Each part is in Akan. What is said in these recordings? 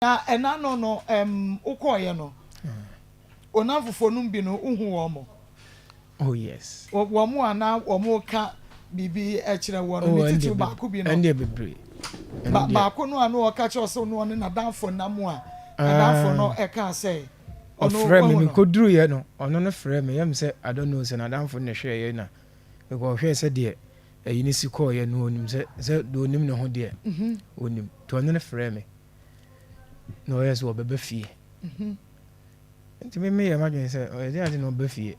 Na ɛna no no ɛm wokɔɔeɛ no, wo nnamfofoɔ nom bi no wohu wɔn mo? Oh yes. Wɔn mo a na wɔn reka biribi kyerɛ woɔ no, ne titiriw baako bi no. Ɛndeɛ bebree. Ba baako no a na ɔka kyerɛ wo sɛ ɔno ɔne n'adamfo nam a, n'adamfo no ɛkaa sɛ ɔno Ɔfrɛ me, wahu no. mekɔduruiɛ no, ɔno no frɛɛ me, ɛyɛ me sɛ I don't know sɛ n'adamfo no na ɛhwɛeɛ na, because ɔhwɛɛ sɛdeɛ ayi no si kɔeɛ no ɔnim sɛ, sɛ deɛ ɔnim ne ho deɛ, ɔnim. Nti ɔno no frɛɛ me. na ɔyɛ sɛ ɔbɛba fie nti me meyɛ m'adwene sɛ ɔyɛ dɛ ade na ɔba fie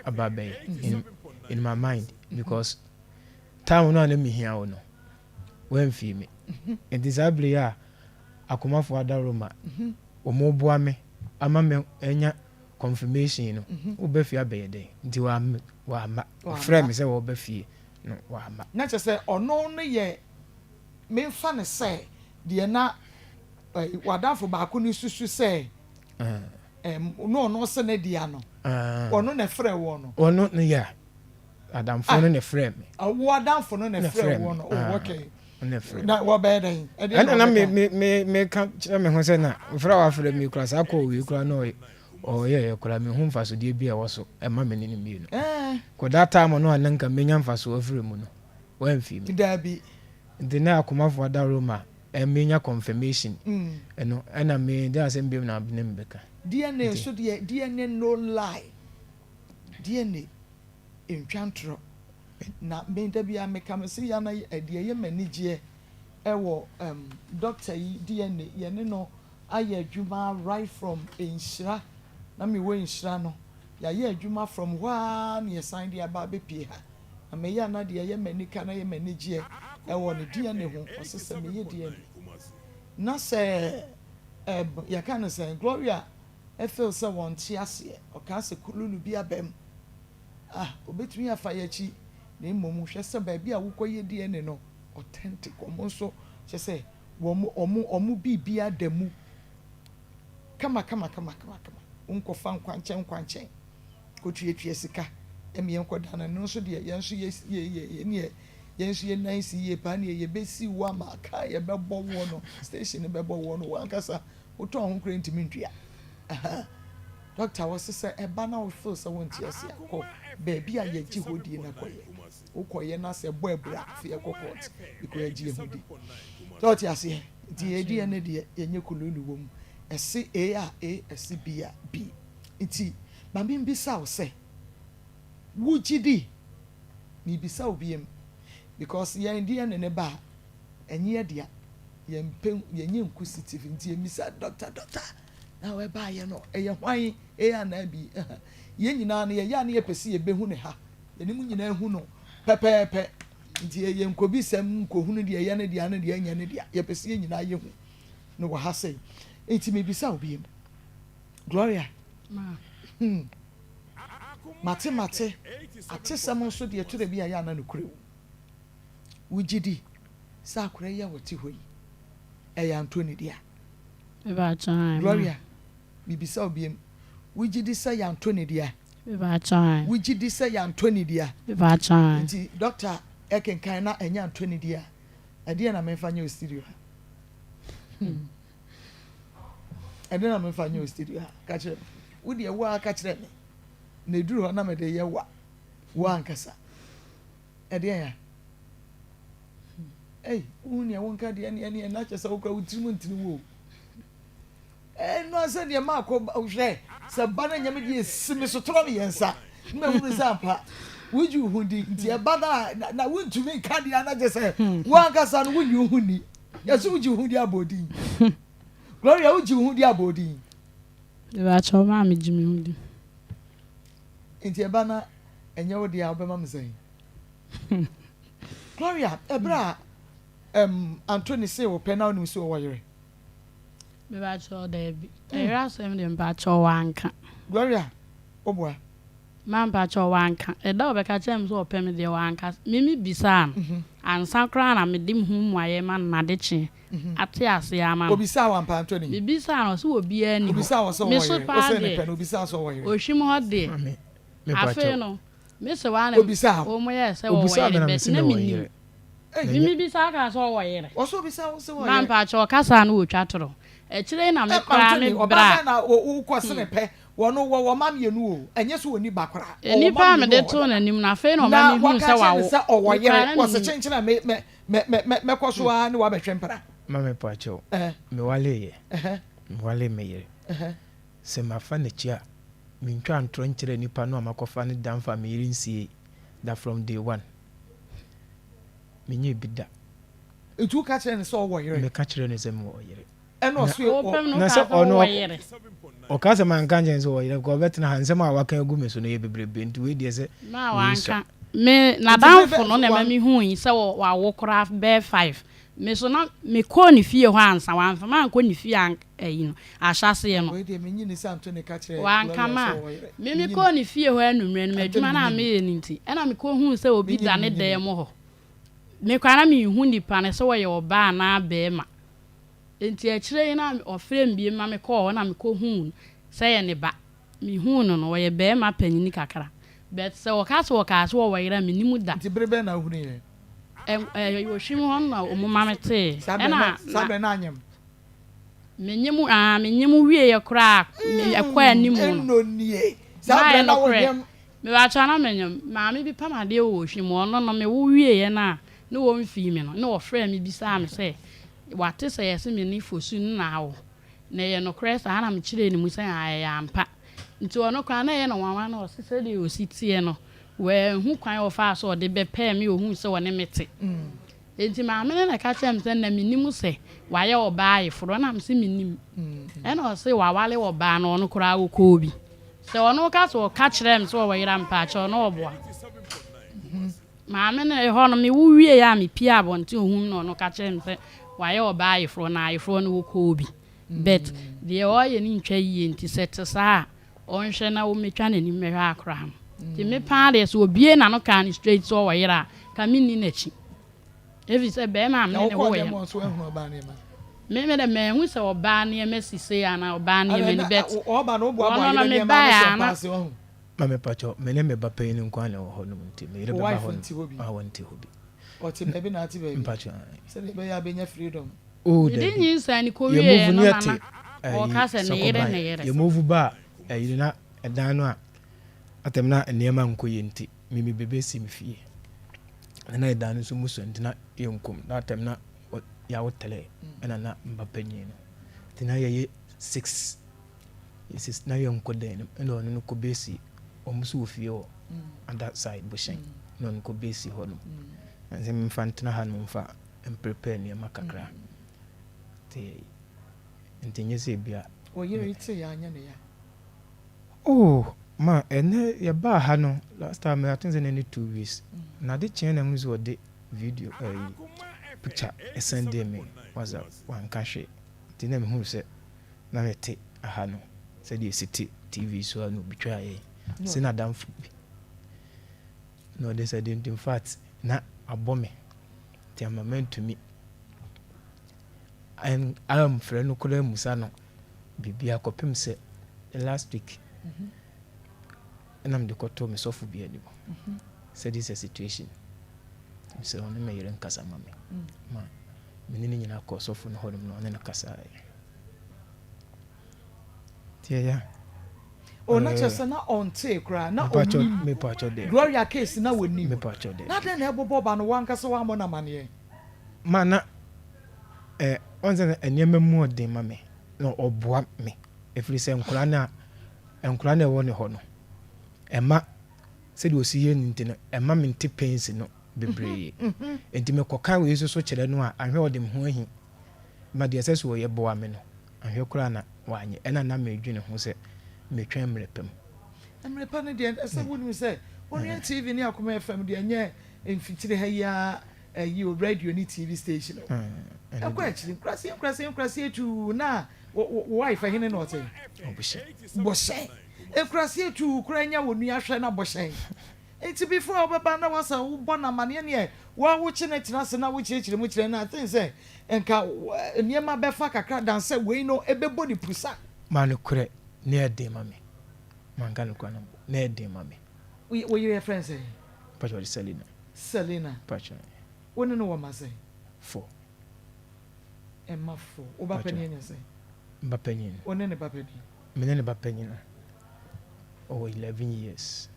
aba bɛyɛ in, in my mind because time no a na mehia wo no wamfie me nti saa bere yi a akomafo adaworoma wɔn boa me ama me anya confirmation no woba fie abɛyɛ dɛn nti wamma ɔfrɛ me sɛ wɔba fie no wamma. Na kyerɛ sɛ ɔno no yɛ Memfa no sɛ deɛ na w'adamfo baako no susu sɛ na ɔno sɛ ne dea no, ɔno na ɛfrɛɛ woɔ no. Ɔno no yɛ adamfo no na ɛfrɛɛ me. Wo adamfo no na ɛfrɛɛ woɔ no. Oh, okay. Na wɔbɛyɛ dɛn? Ɛna na me me me meka kyerɛ me ho sɛ na mfrɛ a wafrɛ me kura saa kɔɔ wei kura na ɔyɛɛ kura me ho mfasodeɛ bi a ɛwɔ so ɛma me ne no mmienu. Kɔ that time no a na nka menya mfasoɔ afiri mu no, wamfii me. Daabi. Nti na akomafo adaworo ma menya confirmation ɛno ɛna me de asɛm biom na ne me bɛka. DNA nso deɛ DNA no lie DNA ntwa ntorɔ na me da biara meka me se ya na deɛ ɛyɛ m'anigyeɛ ɛwɔ um, doctor yi DNA yɛne no ayɛ adwuma right from nhyira na mewɔ nhyira no yɛayɛ adwuma from hɔ ara na yɛsan de aba abɛpie ha. Na meyɛ a na deɛ ɛyɛ me anika na ɛyɛ me anigyeɛ wɔ ne DNA ho. Ɔse sɛ meyɛ DNA na sɛ ɛɛm yɛka no sɛn Gloria feel sɛ wɔnte aseɛ. Ɔkaa sɛ kululu bi aba mu. Ah obetumi afa yɛn akyi na mmom hwɛ sɛ baabi a wokɔyɛ DNA no authentic wɔn nso kyerɛ sɛ wɔn wɔn wɔn biribiara da mu kama kama kama kama kama. Wonkɔfa nkwankyɛn nkwankyɛn. Kɔtuatua sika ma yɛnkɔda no, ɛno nso deɛ yɛn nso yɛ yɛ yɛ yɛn yɛn nso yɛn nan si yie paa neɛ yɛbɛsi wo ama kaa yɛbɛbɔ woɔ no station no bɛbɔ woɔ no wankasa wotɔn ho koraa ntumi ntua aha doctor wɔse sɛ ɛba na wo feel sɛ wonte ase a kɔ baabi a yɛgye hɔ die na kɔyɛ wokɔyɛ na sɛ ɛbɔ abira afei ɛkɔ court because yɛgye yɛn ho di sɛ ɔte aseɛ nti yɛdi yɛn ne deɛ yɛnyɛ kululu wɔ mu ɛse A a A ɛse B a B. Nti ma mimbisa wo sɛ, wogye di? Mibisa wo biom, because yɛn de yɛne no ba a, ɛnye yɛ dea, yɛmpɛ, yɛnyɛ inquisitive, nti yɛmmisa doctor, doctor, na ɛbaayɛ no, ɛyɛ hwan, A anaa B? Yɛn nyinaa no, yɛyɛ a na yɛpɛ sɛ yɛbɛhu no ha, yɛne mo nyinaa hu no pɛpɛɛpɛ, nti yɛnkɔbisa mu nkɔhunu deɛ ɛyɛ ne dea ne deɛ ɛnyɛ ne dea, yɛpɛ sɛ yɛn nyinaa yɛhu no wɔ ha sei. Nti mebisa wo biom. Gloria, hmm, mate mate, atesɛm nso deɛ ɛtɔ da bi a ɛyɛ a na nokorɛ wom. Wogye di sɛ akwadaa yi a ɔte hɔ yi, ɛyɛ Anthony dea? Gloria, mebisa wo biom, wogye di sɛ ɛyɛ Anthony dea? Wogye di sɛ ɛyɛ Anthony dea? Nti dɔkta ɛkenkan na ɛnyɛ Anthony dea a, ɛdeɛn na memfa nyɛ wɔ studio ha? Hmm. Ɛdeɛn na memfa nyɛ wɔ studio ha? Ka kyerɛ me. Wo deɛ wo ara ka kyerɛ me. Na ɛduru hɔ na mede yɛ wa. Wo ankasa. Ɛdeɛn ya? Ei, wohu nea wonka deɛ neɛ neɛ na kyerɛ sɛ wokura wo tirim ntini wo o. Ɛno asɛ deɛ maakɔ hwɛ sɛ ba no nyɛ me deɛ ɛsi me so torɔ mmiɛnsa na mahunu sɛ ampa wogye wo ho di nti ɛba no a na wontumi nka deɛ na kyerɛ sɛ wo ankasa no wonnye wo ho nni. Yɛse wogye wo ho di abɔ din. Gloria wogye wo ho di abɔ din. Mebakyɛw maa megye me ho di. Nti ɛba na ɛnyɛ wo deɛ a wobɛma me sɛn? Gloria, ɛberɛ a um, Anthony see wo pɛ na wonim sɛ ɔwɔ yere? Mebakyɛw daabi. Ɛyere asɛm deɛ mebakyɛw wanka. Gloria, woboa? Ma mpakyɛw wanka. Ɛda a ɔbɛka kyerɛɛ me sɛ ɔpɛ me deɛ wanka. Me me bisaa no ansa koraa na mede me ho mmuaeɛ ma no n'adekyeɛ ate aseɛ ama no. Obisaa wo ampa Anthony? Me bisaa no ɔse obiara nni hɔ. Obisaa wo sɛ Me ɔwɔ so yere? paa Wose deɛ mepɛ no obisaa sɛ ɔwɔ yere? Ohwim hɔ deɛ Maame, afei mepakyɛw. no me se waa na Obisaa wo? wɔn yɛɛ sɛ wɔwɔ Obisaa me yere na but mese na mewɔ mennim. yere. Me me bisaa kaa sɛ ɔwɔ yere. Ɔsɛ obisa wo sɛ wɔ Ma yere. mpakyɛ ɔkasa no ɔtwa toro. Akyire yi na me Ɛ koraa Anthony me ɔbaa bra. bɛn na wo kɔ sene pɛ wɔno wɔ wɔ mma mmienu o ɛnyɛ sɛ ɔnni ba koraa ɔwɔ mma Nnipa a mmienu mede wɔ hɔ too dada n'anim no afei na ɔma na me huu waka sɛ akyerɛ no wawo. sɛ ɔwɔ Me koraa yere na wɔse mennim. kyenkyen a me mɛ mɛ mɛ mɛ mɛkɔ so ara ne wo abɛtwe mpena. Ma me pakyɛw Ɛhɛ me waleeɛ ɛhɛ me walee me yere ɛhɛ. sɛ mafa n'akyi a mentwaa ntorɔ nkyerɛɛ nipa no a makɔfa no da mfaa me yere nsiee da from day one. Menyɛɛ bi da. Nti woka kyerɛɛ no sɛ ɔwɔ yere? Meka kyerɛɛ no sɛ mewɔ yere. Ɛna Na ɔse ɔ. Wopem no na wokaa sɛ sɛ ɔno wowɔ yere? ɔka sɛ manka nkyerɛ no sɛ ɔwɔ yere nka ɔbɛtena ha nsɛm a waka agu me so no yɛ bebrebe nti wei deɛ sɛ Maa wei sua. wanka. Me Nti bere n'adamfo bɛn no so na ɛma wan. mehui sɛ wawo koraa bɛyɛ five. Me so na mekɔɔ ne fie hɔ ansa, wamfa me ankɔ ne fie ank ayi no, ahyɛaseɛ no. Wei deɛ menyi ni sɛ Anthony ka kyerɛɛ Wanka Gloria ma sɛ a. ɔwɔ yere. Me Menyi ni. mekɔɔ ne fie hɔ anwummerɛ no, Anthony m'adwuma no a menyi ni. meyɛ no nti, ɛna mekɔhuu sɛ obi Menyi da ni ne menyi dan ni. mu hɔ. Me koraa na menhu nipa no sɛ ɔyɛ ɔbaa anaa barima. Enti akyire yi na ɔfrɛɛ me bio ma mekɔɔ hɔ na mekɔhuu no sɛ ɛyɛ ne ba. Mehuu no no, ɔyɛ barima panyini kakra. But sɛ ɔka sɛ ɔkaa sɛ ɔwɔ yere a, mennim da. Nti bere bɛn na wohunuiɛ? Ɛ ɛ Ohwim hɔ no na wɔn ma metee. Saa berɛ Ɛna na saa na berɛ na anyem? Menyem aa menyem wieɛ koraa a, ɛkɔɔ Mm, anim no. ɛno nie. Saa Mayɛ berɛ na nokorɛ. wonyem? Mepakyɛw na menyem. Maame bi pam adeɛ wɔ Ohwim, ɔno no mewo wieɛ no a na wɔmfii me no, na ɔfrɛɛ me bisaa me sɛ wate sɛ yɛse me ne Fosu no na awo, na ɛyɛ nokorɛ saa na mekyerɛɛ ne mu sɛ aa ɛyɛ ampa. Nti ɔno koraa na ɛyɛ no nwanwa na ɔse sɛdeɛ ɔsi teɛ no wanhu kwan a ɔfaa so a ɔde bɛpɛɛ me a ɔhuu sɛ ɔne me te. Enti maame no na ɛka kyerɛɛ me sɛ, Na mennim sɛ wayɛ ɔbaa ayeforɔ. Ɛna mese, Mennim. Ɛna ɔse waware ɔbaa no, ɔno koraa ɔkɔɔ bi. Sɛ ɔno ka sɛ ɔka kyerɛɛ me sɛ ɔwɔ yere a, mpaakyɛw na ɔboa. Maame no, ɛhɔ no mewo wieeɛ a mepie abɔnten ɔhuu me na ɔno ka kyerɛɛ me sɛ wayɛ ɔbaa ayeforɔ na ayeforɔ no ɔkɔɔ bi. But deɛ ɔyɛ no ntwa yie nti sɛ ɛte saa a, ɔnhwɛ na ɔmmɛtwa n'anim mmɛhwɛ akora no. Nti me paa deɛ sɛ ɔbue n'ano kaa no straight sɛ ɔwɔ yere a, nka menni n'akyi. Ɛfiri sɛ barima a me Na ne no wokɔɔ woeɛ dɛm no, hɔ nso woanhunu ɔbaa nneɛma? me me deɛ manhu sɛ ɔbaa nneɛma si sei anaa ɔbaa Ɛna nneɛma ni na but ɔba no woboaboa ɔno no yere me nneɛma ano baeɛ hyɛ a mpa na ase wahu? Ma me pakyɛw, me ne me ba panyin nko ara na ɛwɔ hɔ nom nti me yere Wo bɛba wife hɔ nte hɔ bi? nom a ɔnte hɔ bi. Ɔte baabi na ate baabi? Mpakyɛw ae. Sɛdeɛ ɛbɛyɛ a bɛnya freedom. Oh Mede dabi, nyinsɛn no yɛ kɔwieeɛ move no no na yɛte na ayi ɔreka sɛ ne yere sɔkɔban, ne yere. yɛ move baa ayi no na ɛdan no a atɛm na nneɛma nkɔ yie nti me me bɛbɛsi me fie na na ɛdan no nso mu sua nti na yɛnkɔ mu na atɛm na yɛawo tɛlɛ ɛna na mba panyin no nti na yɛyɛ six yɛ six na yɛnkɔ dan no mu ɛna ɔno no kɔ bɛsi wɔn nso wɔ fie wɔ other side bohyɛn na ɔno kɔ bɛsi hɔ nom na sɛ memfa ntena ha nom mfa mprepare nneɛma kakra nti nti nyɛ sɛ bia Wo yere yi te ya anyɛ ne ya? Oh ma ɛnɛ yɛbaa ha no last time I think sɛ na ɛne 2 weeks na ade kyeɛ na ɛhu sɛ ɔde video ɛyi picture ɛsɛndee me WhatsApp, wanka hwee nti na mehu sɛ na mete aha no sɛdeɛ ɛsi te TV so a na obi twaa yɛn sɛ n'adamfo bi na ɔde sɛ de nti in fact na abɔ me nti ama mantumi amfrɛ no koraa musa no biribi akɔpem sɛ last week ɛna mede kɔtoo me sɔfo bi anim sɛ this is a situation sɛ ɔne me yere nkasa ma me ma mene ne nyinaa kɔ sɔfo no hɔnom na ɔne no kasaeɛ nti ɛyɛ. O na kyerɛ sɛ na ɔntee koraa na ɔnim. Mepatwɔ dɛ. Gloria case na wɔnim. Mepatwɔ dɛ. Na dɛn na ɛbobɔ ba no wankasa wammɔ no amanneɛ? Ma na ɔn sɛ nneɛma mu ɔden ma me na ɔboa me ɛfiri sɛ nkwadaa no a nkwadaa no ɛwɔ ne hɔ no ɛma sɛdeɛ ɔsi yɛ no nti no ɛma me nte pains no bebree nti mekɔka wei nso so kyerɛ no a ahwɛ ɔde me ho ahi ma deɛ ɛsɛ sɛ ɔyɛ boa me no ahwɛ koraa na wanyɛ ɛna na medwene ho sɛ metwɛn mmerɛ pɛ mu. Mmerɛ pa no deɛ ɛsɛ wonim sɛ Onua TV ne Akoma FM deɛ ɛnyɛ mfikyire ha yi ara ɛyi o, radio ne TV station o. Ɛkɔ akyiri nkuraseɛ nkuraseɛ nkuraseɛ tuu na wo wife ɛhene na ɔte? Ɔbohyɛn. Bohyɛn. Nkuraseɛ tuu koraa nya wɔ nua hwɛ na bohyɛn. Nti before a wobɛba na wasa wobɔ no amaneɛ neɛ woawokye no tena ase na wokyerɛkyerɛ mu kyerɛ no I think sɛ nka nneɛma bɛfa kakra dan sɛ wei no ɛbɛbɔ ne pusa. Ma nokorɛ na ɛden ma me. Manka nokorɛ no na ɛden ma me. Wo yere yɛfrɛ no sɛn? Mpakyɛ ɔde Selina. Selina. Mpakyɛ. Wo ne no wɔ mma sɛn? Four. Mma four. Wo ba panin anya sɛn? Me ba panyin. Wo ne ne ba panin? Me ne ne ba panyin no, ɔwɔ 11 years.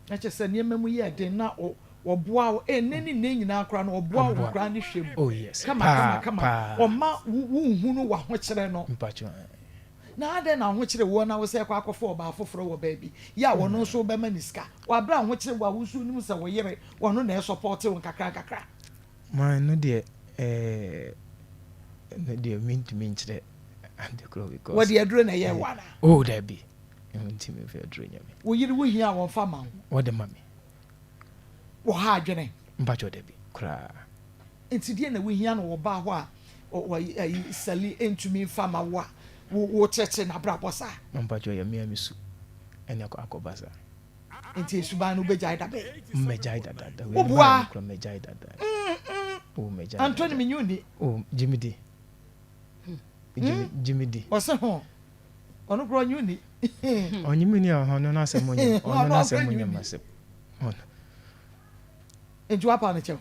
Na kyerɛ sɛ nneɛma mu yɛɛ den na ɔboa wo. Ɛnnɛ ne nnɛ nyinaa koraa no, ɔboa wo koraa ne hwɛ mu. Oh yes, Kama paa kama kama. paa. Ɔma wo wonhunu w'ahokyerɛ no. Mpakyɛw ae. Na adɛn na ahokyere woɔ na wosɛ kɔ akɔfa ɔbaa foforɔ wɔ baabi yɛ a ɔno nso wobɛma no sika wɔ aberɛ a ahokyere wo a wo nso wonim sɛ wo yere ɔno na ɛsɔpɔɔte wo nkakra nkakra. Ma ɛno deɛ ɛɛ ɛno deɛ mentumi nkyerɛ ade korɔ because. Wɔde aduro na ɛyɛɛ wo anaa? Oh dabi, mentumi mfa aduro nyɛ me. Wo yere wo hia a wɔmfa ma wo? Wɔde ma me. Wɔha adwene? Mpakyɛw dabi koraa. Nti deɛ na wohia no wɔ baa hɔ a ayi Sally ntumi nfa ma wo a wo wo kyerɛkyerɛ n'abrabɔ saa? Mpakyɛw yɛ mea me su ɛna akɔ akɔba saa. Nti suban no wobɛgyae da bɛn? Mɛgyae dadaada. Wo boa? Mɛgyae dadaada. Oh mɛgyae dada. Anthony menye wo ni. Oh gye me di. Gye me di. Ɔse ho ɔno koraa ɔnye wo ni. Ɔnye me ni a ɔno n'asɛm nyɛ ɔno n'asɛm nyɛ m'asɛm. Nti wapa no kyɛw?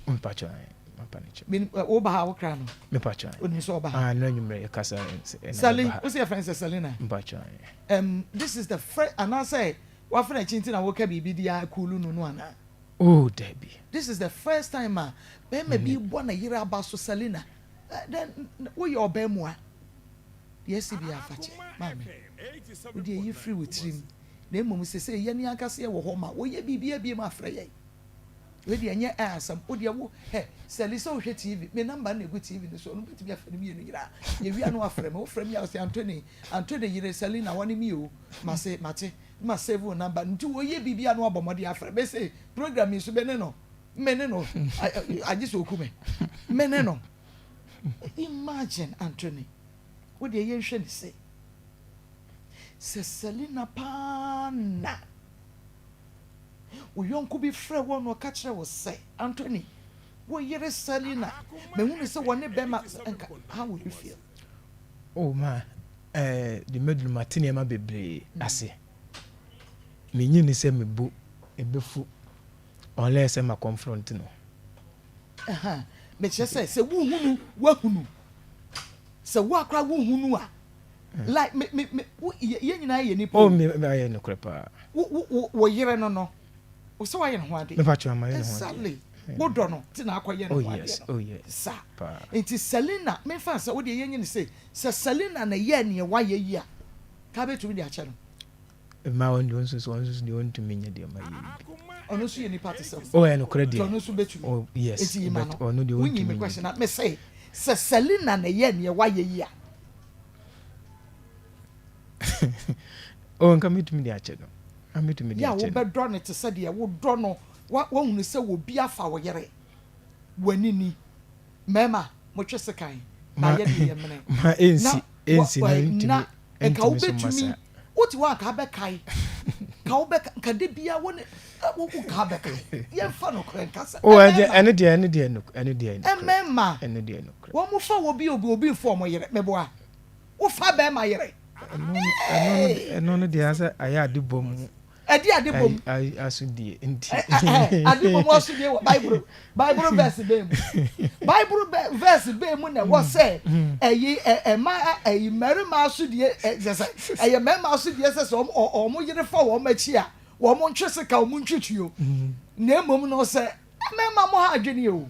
Mepakyɛw ae, mapa no kyɛw. Me wo ba ha wo kra no? Mepakyɛw ae. Onim sɛ ɔba ha? Ah, no anwummerɛ yɛkasa ɛna Sally, wo sɛ yɛfrɛ no sɛ Selina? Mepakyɛw ae. This is the first, anaasɛ wafrɛ akyi nti na woka biribi de akulu no no anaa? Oh, dabi. This is the first time a bɛrima bi bɔ ne yere aba so, Selina. Then woyɛ ɔbaamua. Deɛ asi biara fa kyɛ, maame. Wo deɛ yi firi wo tirim. Na mmom sesei yɛn ankasa yɛwɔ hɔ ma wɔyɛ biribiara biom afrɛ yɛn. Wei deɛ ɛnyɛ ɛ asɛm. Wo deɛ wo hɛ Sally sɛ wohwɛ TV me number na egu TV no so ɔno bɛtumi afrɛ ne mmienu nyinaa. Yɛwie a na wafrɛ me. Wofrɛ me a ɔsɛ Anthony Anthony yere Selina wɔne me o. Mase mate na ma save wo number no nti wɔyɛ biribi a na wabɔ mmɔden afrɛ me se program yi so me ne no me ne no agye sɛ oku me me ne no. Imagine Anthony wo deɛ yɛnhwɛ ne sei. Sɛ Selina paa na Wo yɔnko bi frɛ wo na ɔka kyerɛ wo sɛ, Anthony, wo yere Selina, mahunu sɛ wɔne bɛrima nka, how will you feel? Oh ma, eh, deɛ maduru mate nneɛma bebree ase. Mennye nni sɛ me bo bɛfu unless sɛ ma confront no. Aha, mekyerɛ sɛ, sɛ wohunu, woahunu. Sɛ wo ara koraa wohunu a, Like me me me wo yɛ yɛn nyinaa yɛ nipa o. Oh me me ayɛ nokorɛ paa. Wo wo wo wo yere no no wo sɛ wayɛ ne ho ade. Me pa kyɛw mayɛ ne ho ade. Exactly wo dɔ no ti na akɔ yɛ ne ho Oh adeɛ yes no. oh yes Sa paa. nti Selina me nfa sɛ wo deɛ yɛn nye no sei sɛ Selina na ɛyɛɛ neɛ wayɛ yi a ka bɛtumi de akyɛ no. Mma wɔn deɛ ɔnso so ɔnso so deɛ ɔntumi nyɛ deɛ mayɛ yi bi. Ɔno nso yɛ nipa te sɛ wo. Oh ɛyɛ nokorɛ deɛ. Nti ɔno nso bɛtumi. Oh yes Nti yi ma but no. ɔno deɛ Wonyi ɔntumi me nyɛ question bi. na me se sɛ Selina na ɛyɛɛ neɛ wayɛ yi a. Oh nka mɛtumi de akyɛ no. Nka mɛtumi de Yɛ a akyɛ no. wobɛdɔ no te sɛ deɛ wodɔ no wa wahunu sɛ obi afa wo yere. W'ani ni. Mmarima motwe sekan Ma na yɛde yɛ mene. ma Na ɛnsi wa ɛnsi na wa ɛntumi na nka ɛntumi so mma wobɛtumi saa. wote hɔ a nka abɛkae nka wobɛka nka da biara wo ne wo nka abɛkae yɛmfa nokorɛ nka sɛ Oh ɛdeɛ mmarima ɛno deɛ ɛno deɛ nok ɛno deɛ nokorɛ mmarima ɛno deɛ nokorɛ. wɔn mo fa obi obi obi nfa wɔn yere meboa wofa bɛrima yere Ɛno no ɛno no ee ɛno no deɛ asɛ ayɛ ade bɔ mu. Ɛde ade bom. Asodie nti. Ade bom asodie wɔ Bible Bible verse bɛn mu? Bible verse bɛn mu na ɛwɔ sɛ ɛyi ɛma ɛyi mmarima asodie ɛsɛ sɛ ɛyɛ mmarima asodie sɛ sɛ wɔn wɔn yere fa wɔn akyi a wɔn ntwe sika wɔn ntwe tuo na mmom no sɛ mmarima mo ha adwene o.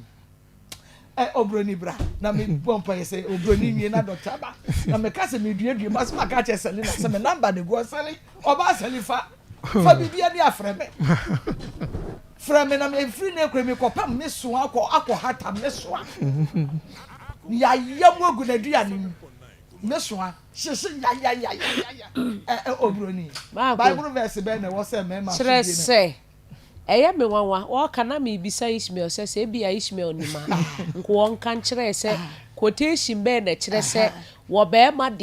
Ɛ obroni bra na me bɔ mpa yɛ sɛ obroni nwie na dɔkta ba na me ka sɛ me duadua mu asɛm aka kyerɛ sɛli na sɛ me namba na egu ɔsɛli ɔbaa sɛli fa fa biribi ani afrɛ me frɛ me na me firi ne kura mi kɔ pam me soa akɔ akɔ hata me soa yaya mu agu n'aduane mu me soa hyehye yayayaya ɛ ɛ obroni Maako, bible verse bɛn na ɛwɔ sɛ mmarima so kyerɛ die no. sɛ Ɛyɛ me nwanwa, wɔreka na merebisa Ishmael sɛ sɛ ebia Ishmael nim a, nka ɔnka nkyerɛ yɛ sɛ quotation bɛn na ɛkyerɛ sɛ wɔ barima deɛ.